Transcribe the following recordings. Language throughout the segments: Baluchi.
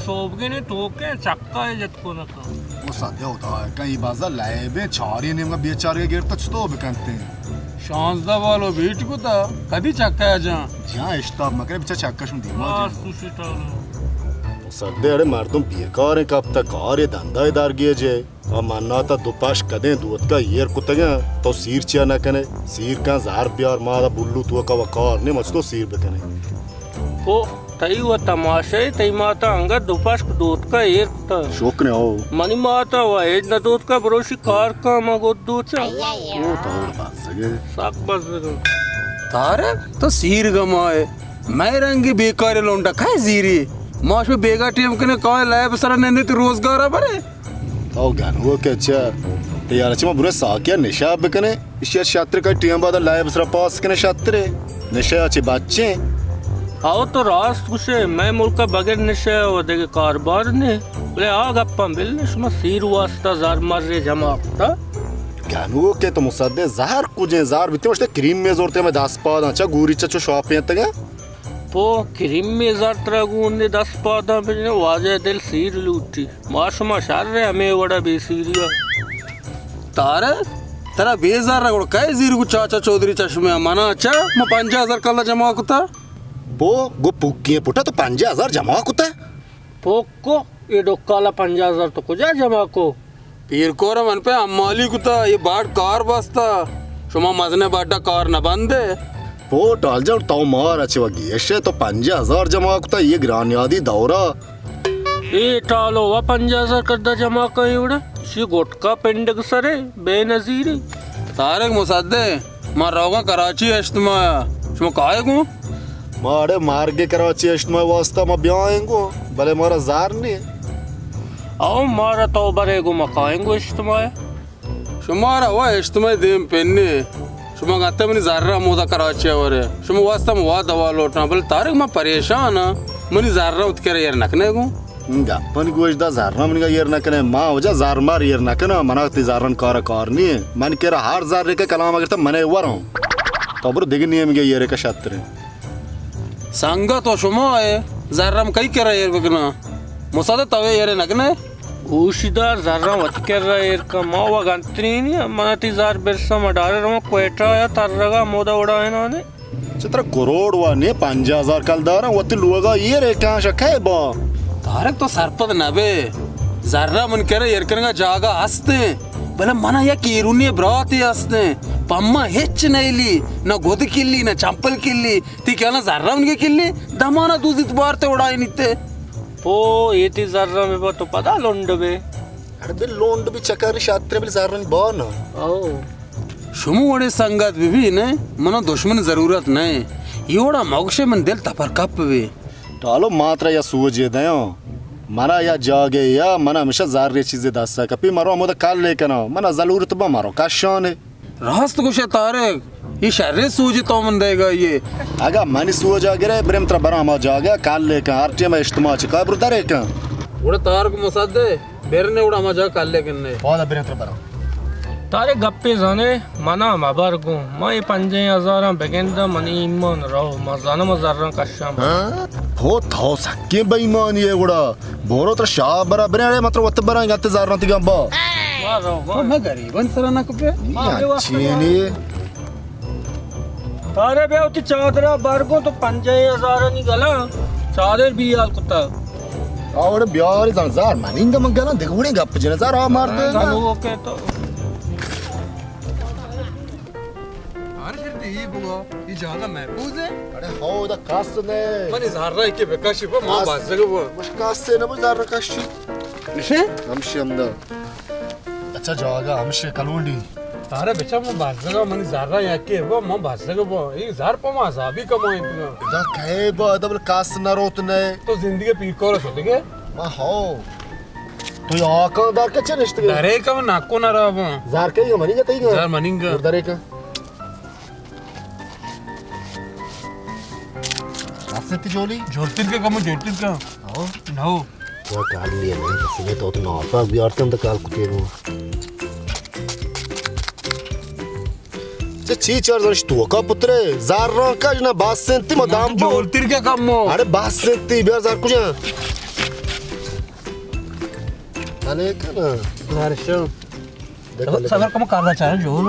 سوبگینے توکیں چکا ء جت کنت۔ او سدے ہدا کن، ای بازا لیبیں چاری نیمگا بیچارگا گرتا چطور بکنتے؟ شانزدہ بالو بیٹ کتا، کدی چکا جان؟ جان اشتاب مکنے، بچا چکا شم دیما راست جان۔ گوشی ٹالو۔ سدے اڑے مردم بیکاریں، کپتا کارے دندائے درگیجے۔ آ مناتا دو پش کدیں دوتکا ایر کتگاں، تو سیر چیا نہ کنے؟ سیر کن زہر بیار، ما دا بلو توکا و کار نے، مچ تو سیر بکنے۔ او تئی و تماشے، تئی ماتا انگت دو پشک دوتکا ایر کتا۔ شکر او۔ منی ماتا و ایج نہ دوتکا، بروشی کار کا ما گد دوچا۔ او تو بزگے۔ سک بزگے۔ تارے تو سیر گمائے۔ مئے رنگی بیکاریں لونڈا کئے زیری؟ ما شو بیگا ٹیم کنے کائے لیب سرا نندے تو روزگارا برے۔ تو گنوکے چہ، تئی یار چہ ما برے ساکیا نشہ بکنے۔ اشیا شتر کئی ٹیم بعد لیب سرا پاس کنے شترے۔ نشہ چہ بچیں۔ او تو راست گوشے، مئے ملکا بغیر نشہ و دگہ کاربار نے۔ بلے آ گپاں بل نے، شما سیر واسطہ زر مر جمع کتا۔ گنوکے تو مصدق، زہر کجیں؟ زہر بیتے مشتے کریم میں زورتے میں دست پاداں چا گوری چا چو شاپیں تگا۔ پو کریمی زر ترا گون دے دست پاداں بجنے، واجہ دل سیر لوٹی۔ ما شما شر ہمے وڑا بے سیریا۔ تارے ترا بے زر گڑ کئے زیر گو چاچا چودھری چشمے منا چا ما پنجاہ ہزار کلا جمع کتا۔ پو گو پکی پٹا تو پنجاہ ہزار جمع کتا۔ پوکو، اے ڈکالا پنجاہ ہزار تو کجا جمع کو؟ پیرکور من پہ امالی کتا، یہ باڈ کار بستا۔ شما مزنے باڈا کار نہ بندے۔ پو ٹال جان، تو مار اچے وگی ایشے تو پنجاہ ہزار جمع کتا، یہ گرانیادی دورا۔ اے ٹالو و پنجاہ ہزار کدا جمع کئی وڑا؟ شی گٹکا پنڈگ سرے، بے نظیری۔ طارق مصدق۔ ما روگاں کراچی اجتماع ء۔ شما کائے گوں؟ ما اڑے مارگ کراچی اجتماع واسطہ ما بیائیں گوں، بلے مارا زار نے۔ او مارا تو برے گوں ما کائیں گوں اجتماع ء۔ شمارا وا اجتماع دیم پنے۔ شما گتے منی زر ء مودا کراچی ء ورے۔ شما واسطہ ما وا دوا لوٹاں، بلے طارق ما پریشان آں۔ منی زر ء وت کرا ایر نکنے گوں۔ گپن گوش دا، زراں منیگا ایر نہ کنے، ما وجہ زر مار ایر نہ کناں، منا تئی زرن کارا کار نی۔ من کرا ہر زر کہ کلام اگر تا منے وروں۔ تو برو دگہ نیمگے ایر کہ شتریں۔ سنگت و شما اے، زرم کئی کرا ایر بکناں؟ مصدق تو ایر نہ کنے؟ گوشدار، زراں وت کرا ایر کن، ما و گنترینی، منا تئی زر برسا، ما ڈارے رواں کوئٹہ یا ترگا مودا اڑائینانے۔ چہ ترا کروڑ وا نے، پنجاہ ہزار کلداراں وتی لوگا ایر اے کاں شہ کئے با؟ طارق تو سرپد نہ بے، زرا من کرا ایر کنگا جاگہ ہستیں، بلے منا یک ایرونی براتے ہستیں، پما ہچ نیلی، نہ گد کلی، نہ چمپل کلی، تی کیا نہ زرا منگے کلی، دمانا دوزیت بارتے اڑائینیتے۔ پو، اے تی زرا ببا تو پدا لنڈ بے۔ اڑے بل لونڈ بی چکر شاتر بل زرن با نا۔ او۔ شمو وڑے سنگت بہ بی نہ، منا دشمن ضرورت نہ۔ یہ وڑا مگشے من دل تپر کپ بی۔ ٹالو ما ترا یا سوجے دیاں۔ منا یا جاگے یا منا ہمیشہ زر چیزے دستا کپی، مرو ہمودا کل لے کنا۔ منا ضرورت با مرو کشانے۔ راست گوشے طارق، یہ شرے سوجے تو من دے گا یہ۔ اگا منی سوجا گرے، بریم ترا برا ہما جاگے کل لے کن، ہر ٹیم اجتماع چکا برو درے کن۔ گڑا طارق مصدق۔ برنے وڑا ہما جاگہ کلے کنے۔ پادا بریں تر برا۔ تارے گپے زانے، منا مبر گوں۔ ما اے پنجاہیں ہزاراں بگنداں، منی ایمان رو، ما زاناں ما زراں کشاں۔ ہو، تو سکیں بے ایمانی ئے گڑا۔ بورو تر شاہ برا، بریں اڑے متر وت براں گتے زراں تیگاں با۔ ما رو گوں۔ ما غریباں سرا نہ کپے۔ نی اچی نی۔ تارے بیا وتی چادرا بر گوں تو پنجاہیں ہزارانی گلاں چادر بے ہیال کتا۔ آ وڑے بیاری زن زار منینگا من گلاں دگہ وڑیں گپ جنے زار آ مرد۔ گنوکے تو۔ ہر شرط یہ بگا، یہ جاگہ محفوظ ہے۔ اڑے ہو دا کس نے۔ منی زار رہا کہ بکشی با ما بازگا با۔ مش کس نے، مش زار کشی۔ نشے؟ ہمشی ہمدا۔ اچھا جاگہ ہمشی کلونڈی۔ تارا بچا من بزگا منی زرا یکے با، من بزگا با۔ اے زر پہ ما عذابی کمائیں تگا۔ ادا کئے با، ادا بل کس نہ روت نئے۔ تو زندگی پیر کور شدگے؟ ما ہو۔ تو یا آکاں دار کے چے نشتگے؟ درے کم ناکو نہ رہا با۔ زر کئی منی گا تئی گا؟ زر منی گا۔ اور درے کا؟ ہستی جولی؟ جولتر کا کمو جولتر کا۔ ہو۔ نو۔ تو کال لیا نہیں، بس میں تو اتنا آفا بیارتے ہم تو کال کتے نو۔ چہ چی چار زنش تو کا پترے؟ زار ران کج نہ باس سنتی ما دام بو۔ جولتر کا کمو۔ اڑے باس سنتی بیار زار کجا۔ علیکم۔ زارشو۔ دیکھ، صبر کم، کار دا چارا جول۔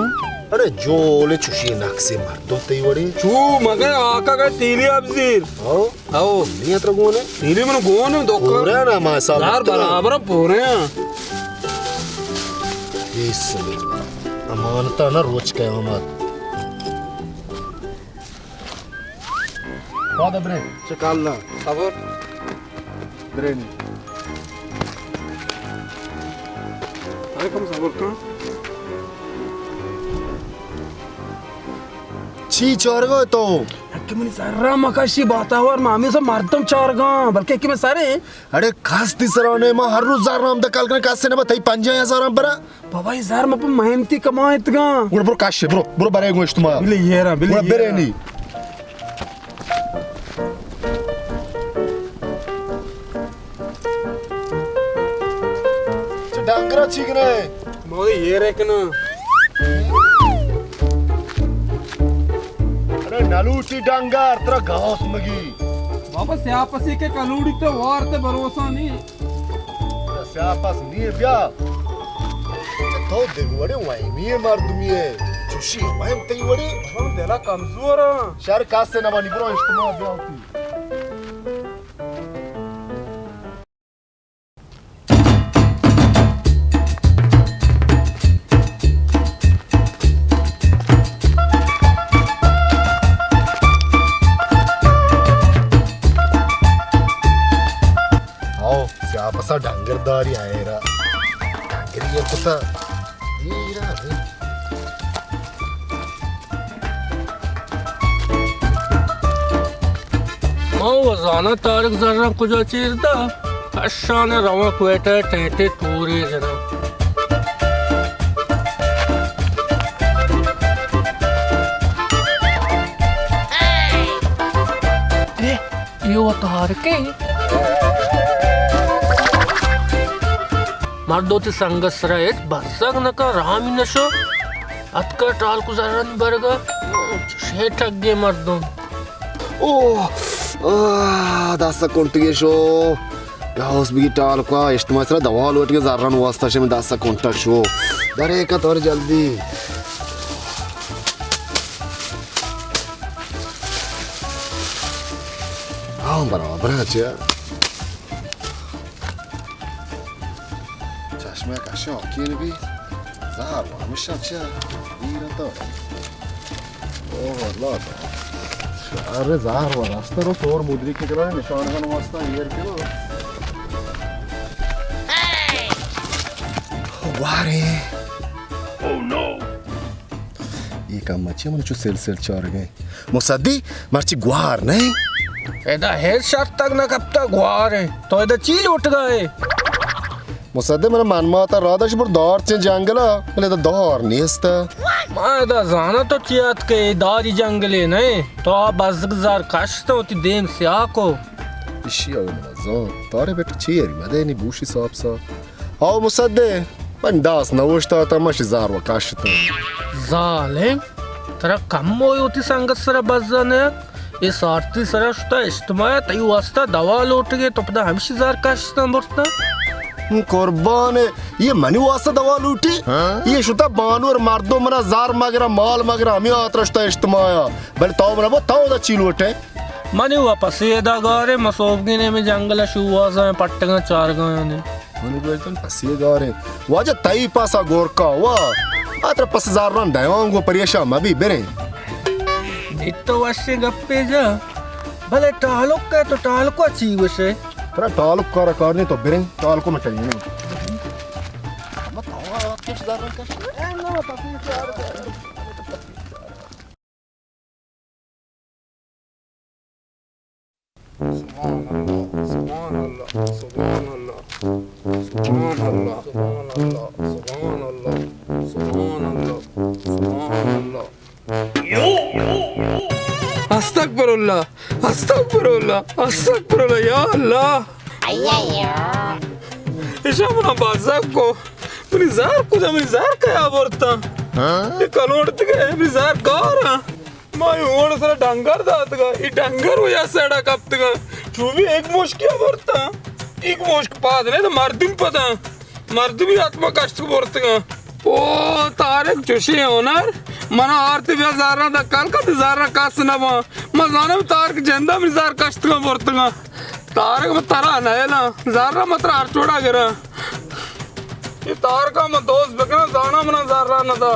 اڑے جول چوشی نقصے مردم تئی وڑے۔ چو مگے آقا کا تیلی ابزیر۔ ہاں۔ او۔ نہیں اترا گون ہے؟ تیلی من گون ہے، دکان۔ پورا نا ما حساب یار تو۔ برابر پورے ہیں۔ اس امانتا نا روچ قیامت۔ پاد برے۔ چکال نا۔ صبر۔ برے نی۔ ارے کم صبر کن۔ چی چارگا تو؟ کہ منی سر را مکشی باتاور، ما ہمیں سب مردم چارگا، بلکہ کہ میں سرے۔ اڑے کس تی سرا نے، ما ہر روز زر رام دکل کن، کس سے نہ بتائی پنجاہ ہزار ہم برا۔ بابا، یہ زر ما پہ محنتی کمائے اتگاں۔ گڑا برو کش، برو، برو برے گوشت ما۔ بلے یہ را، بلے گڑا یہ برے را۔ نی۔ چہ ڈنگرا چی کنے؟ ما یہ رے کنا۔ ارے نلوٹی ڈنگر، ترا گاس مگی۔ بابا، سیاپسی کے کلوڑی تے وار تے بھروسہ نہیں۔ سیاپس نی بیا۔ تو دگہ وڑے وہمی مردمی ہے۔ چوشی وہم تئی وڑے۔ ہم دلا کمزور ہاں۔ شر کاسے نہ بانی، برو اجتماع بیا ہوتی۔ آؤ، سیاپسا ڈنگر داری آئے را۔ ڈنگری یہ کتا۔ یہ را، یہ۔ ما و زاناں طارق زراں کجا چیر دا، کشان رواں کوئٹہ ٹیٹے ٹورے جناں۔ اے، اے و طارقے۔ مردو تی سنگت سرا ہچ بزگ نہ کن، رامی نہ شو۔ اتکا ٹالکو زرانی برگا، چشیں ٹگے مردم۔ اوہ، آہ، دست کنٹگے شو۔ گاؤس بگی ٹالکا، اشتما سرا دوا لوٹگے زران واسطہ شے، من دست کنٹگ شو۔ درے کا تور جلدی۔ ہاں، برابر ہے، چیا؟ چشمہ کشاں آکین بی، زار و ہمیشہ چہ دیر انت۔ اوہ اللہ، ارے زار و راستہ رو سور مدری کے کلا نشان کن واسطہ ایر کے نا۔ وارے۔ Oh no! اے کم چی من چو سل سل چارگے۔ مصدی، مرچی گوار نہ؟ ادا ہیچ شرتگ نہ کپتا گوار ہے۔ تو ادا چی لوٹگا ہے؟ مصدی، من من ماتا رادش بر دار چے جنگلا، بلے ادا دار نیست۔ ما ادا زانا تو چی ات کہ داری جنگلے نہ؟ تو آ بزگ زار کشت و تی دیم سیاہ کو۔ اشی او من زان، تارے بیٹا چی اری مدے نی بوشی صاحب صاحب۔ او مصدق، من داس نہ اوشتاتاں، من شی زار و کشتاں۔ ظالم، ترا کمو وتی سنگت سرا بزگ نیت؟ اے سارتی سرا شتا اجتماع، تئی واسطہ دوا لوٹگے، تو پدا ہمشی زار کشتاں برتاں؟ ہوں قربان، یہ منی واسطہ دوا لوٹی؟ ہاں؟ یہ شتا بانور مردم منا زار مگرا، مال مگرا، ہمیں آترا شتا اجتماع۔ بلے تو منا بو، تو دا چی لوٹے؟ منی و پسے ادا گاریں، من سوبگینے ہمے جنگل ء شوہازاں پٹگاں چارگایاں نے۔ منی گوشتن پسے گاریں۔ واجہ تئی پاسا گورکا وا۔ آ ترا پس زاران دیاں گو پریشان مبی بریں۔ نی تو وشیں گپے جا۔ بلے ٹالک ء تو ٹالکو چی گوشے؟ ترا ٹالک کارا کار نہیں تو بریں۔ ٹالکو مٹلی نہیں۔ سبحان اللہ، سبحان اللہ، سبحان اللہ، سبحان اللہ، سبحان اللہ، سبحان اللہ، سبحان اللہ، سبحان اللہ۔ استغفر اللہ، استغفر اللہ، استغفر اللہ، یا اللہ۔ ایشاں منا بزگ کو۔ منی زار کجا؟ منی زار کیا برتا؟ ہاں؟ اے کلوڑ تکے، منی زار گار۔ ما اے اوڑ سرا ڈنگر داتگا، اے ڈنگر و یا سیڈا کپتگا۔ چو بھی ایک مشکیا برتا۔ ایک مشک پاد نہیں تو مردم پدا۔ مردمی اتما کشت کو برتگاں۔ او طارق چوشیں ہنر، منا آرتی بیا زاراں دا کل کتی زاراں کس نہ باں۔ من زانم طارق جندا منی زار کشتگاں برتگاں۔ طارق من ترا نہ ایلاں، زاراں من ترا ہر چوڑا گراں۔ اے طارقا من دوست بکناں، زاناں منا زاراں نہ دا۔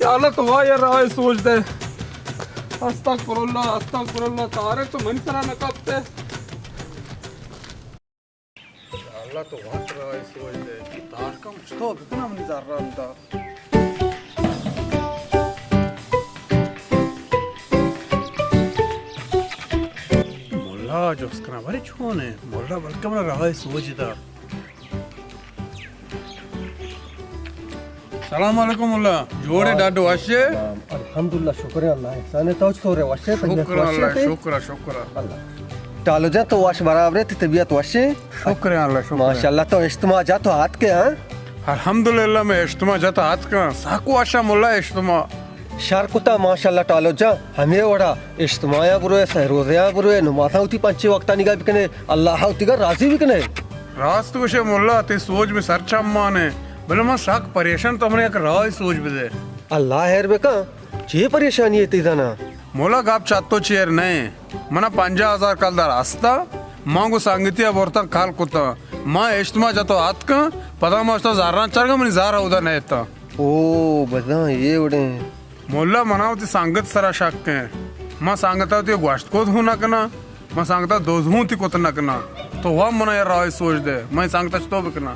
یا اللہ تو وا یا راہ سوچ دے۔ استغفر اللہ، استغفر اللہ، طارق تو منی سرا نہ کپتے۔ اللہ تو وت راہ سوچ دے، تارکم چطور بکنم منی زران دا۔ ملا جست کناں، بارے چون ہے؟ ملا بلکہ منا راہ سوچ دا۔ سلام علیکم ملا، جوڑے؟ ڈاڈو وشے؟ الحمدللہ، شکر اللہ، احسان ہے، تو چطور ہے؟ وشے؟ طبیعت شکر اللہ، وشے؟ شکر، شکر۔ اللہ۔ ٹالو جان، تو وش برابر ہے، تئی طبیعت وشے؟ شکر اللہ، شکر۔ ماشاءاللہ، تو اجتماع جا تو آتکے، ہاں؟ الحمدللہ، من اجتماع جا تو آتکاں۔ ساکو آشا ملا اجتماع۔ شر کتا، ماشاءاللہ، ٹالو جان، ہمے وڑا اجتماعیا بروے، سہ روزیا بروے، نمازا وتی پنچے وقتا نگاہ بکنے، اللہ وتیگا راضی بکنے۔ راست گوشے ملا، تئی سوج میں سر چمان ہے، بلے من سک پریشان، تو منا یک راہ سوج بدے۔ اللہ خیر بکن۔ چے پریشانی ہے تئی زانا؟ مولا گپ چہ تو چیر نہ۔ منا پنجاہ ہزار کلدار ہستا، ما گوں سنگتیا برتاں کل کتاں۔ ما اجتماع جتو آتکاں، پدا ما اشتاں زراں چرگا، منی زر اودا نہ اتاں۔ او بزاں اے وڑیں۔ مولا منا وتی سنگت سرا شک ہیں۔ ما سنگتا وتی گوشت کت ہوں نہ کناں۔ من سنگتا دز ہوں تی کت نہ کناں۔ تو وا منا یا راہ سوج دے، من سنگتا چتو بکناں؟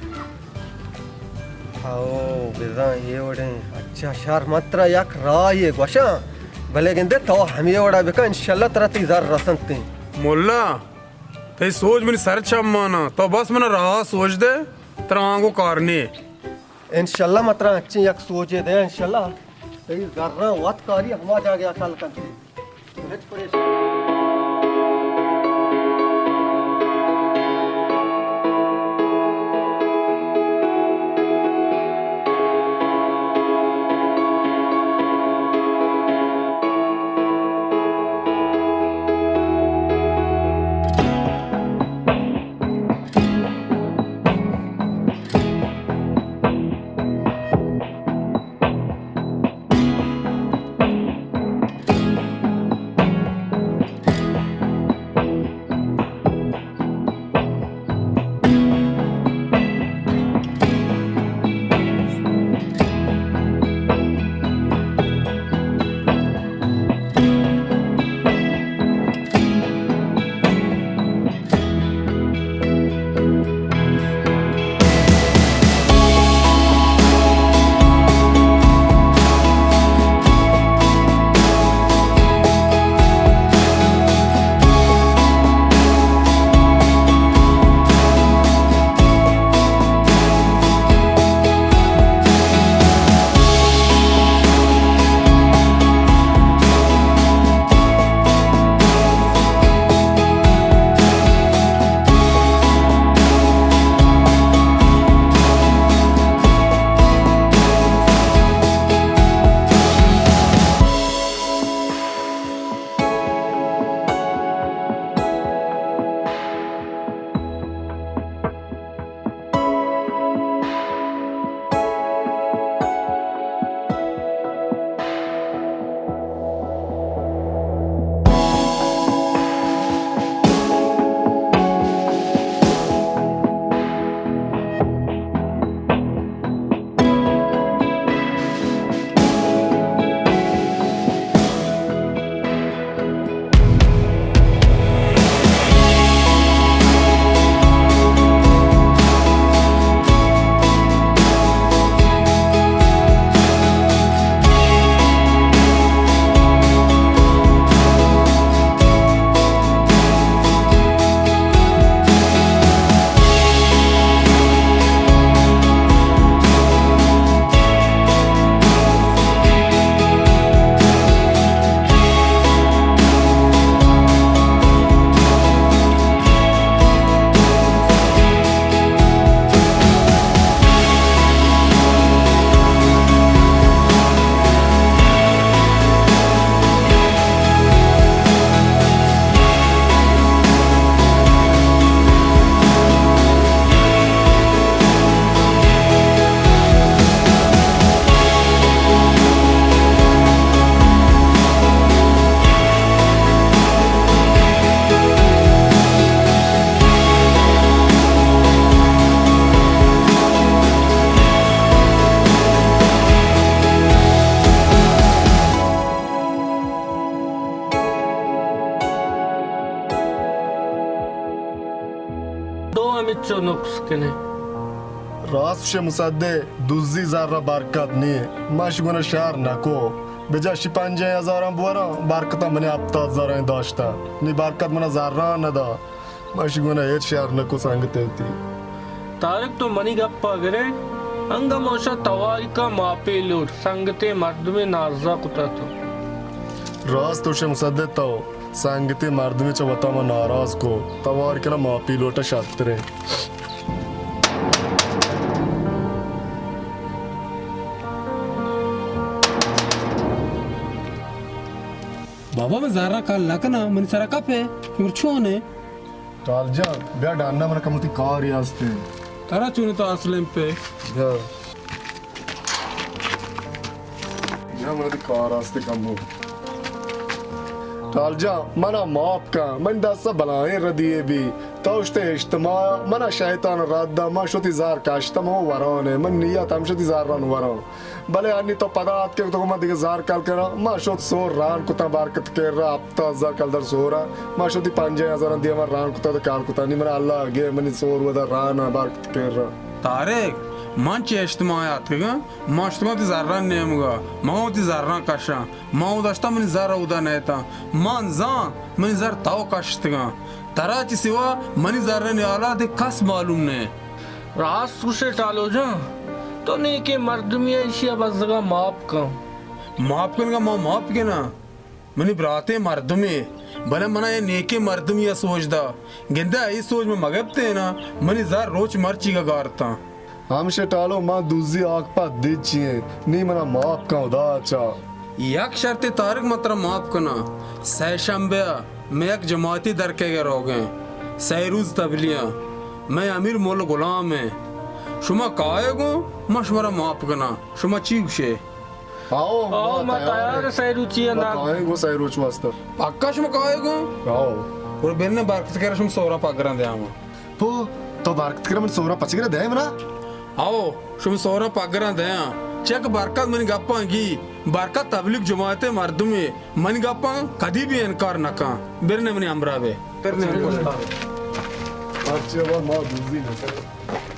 ہاو، بزاں اے وڑیں۔ اچھا شر، من ترا یک راہ یہ گوشاں، بلے گندے تو ہمے وڑا بکن، انشاءاللہ ترا تی زر رسنتیں۔ مولا، تئی سوج منی سر چمانا، تو بس منا راہ سوج دے، ترا آنگو کار نے۔ انشاءاللہ من ترا انچیں یک سوجے دے، انشاءاللہ۔ تئی زراں وت کاری ہما جاگہ ء کل کنت۔ ہچ پریشان۔ نقص کنے۔ راست شے مصدق، دزی زر ءَ برکت نی۔ من شی گونا شر نکو۔ بجا شی پنجاہ ہزاراں بوراں، برکتاں منی ہپتاد ہزاراں داشتا۔ نی برکت منا زراں ندا۔ من شی گونا ہچ شر نکو سنگتے وتی۔ طارق، تو منی گپا گرے، انگا موشا تواری کا معافی لوٹ، سنگتے مردمے نارضا کتا تو۔ راست تو شے مصدق تو۔ سنگتے مردمے چہ وتا ما ناراض کو، توار کنا معافی لوٹا شرترے۔ بابا، من زراں کال نہ کناں، منی سرا کپے، کہ چون اے؟ ٹال جان، بیا ڈانا، من کمتی کاری ہستے۔ ترا چون تو اصلیں پہ؟ بیا۔ بیا من دی کار آستے کمو۔ ٹال جان، منا معاف کن، من دست بلائیں ردی بی۔ تو اشتے اجتماع، منا شیطان رد دا، من شتی زار کشتم و ورانے، من نیت ہم شتی زار ران وران۔ بلے انی تو پدا آتکے تو من دیگہ زار کال کراں، من شت سور ران کتاں برکت کرا، ہپتاد ہزار کلدار سورا، من شتی پنجاہ ہزار دیما ران کتا تو کال کتا، نی من اللہ گے منی سور ودا ران برکت کرا۔ طارق، من چہ اجتماع آتکگاں، من شتگاں وتی زراں نیمگا، من وتی زراں کشاں، من اودا شتاں منی زر اودا نیتاں، من زان منی زر تو کشتگاں، ترا چہ سوا منی زر نیالا دے کس معلوم نہ۔ راست گوشے ٹالو جان، تو نیکیں مردمی ئے، ایشی ءَ بزگا معاف کن۔ معاف کنگا ما معاف کناں۔ منی براتیں مردمے، بلے منا اے نیکیں مردمی ءَ سوج دا۔ گندے اے سوج من مگپتیناں، منی زر روچ مرچیگا گارتاں۔ ہمشے ٹالو، ما دزی آکپت دیچی ایں، نی منا معاف کن ہدا چا۔ یک شرطے طارق، من ترا معاف کناں۔ سئے شنبے ءَ مئے یک جماعتے در کئیگ ءَ روگیں۔ سئے روز تبلیغ ءَ۔ مئے امیر مول غلام ایں۔ شما کائے گوں، ما شمارا معاف کناں۔ شما چی گوشے؟ آؤ، آؤ، ما ما تیار تیار ایں۔ سئے روچی ما اندر۔ کائیں گوں سئے روچ واسطہ۔ پکا شما کائے گوں؟ آؤ۔ اور بن برکت کرا شما سورا پگراں دیاں ما۔ پو، تو برکت کرا من سورا پچ کرا دے منا؟ آؤ، شما سورا پگراں دیاں۔ چک برکت منی گپاں گی، برکت تبلیغ جماعت مردمے، منی گپاں کدی بھی انکار نہ کن۔ برنے منی ہمراہ بے۔ برنے منی ہمراہ بے۔ اچھا، ما دزی نہ کریں۔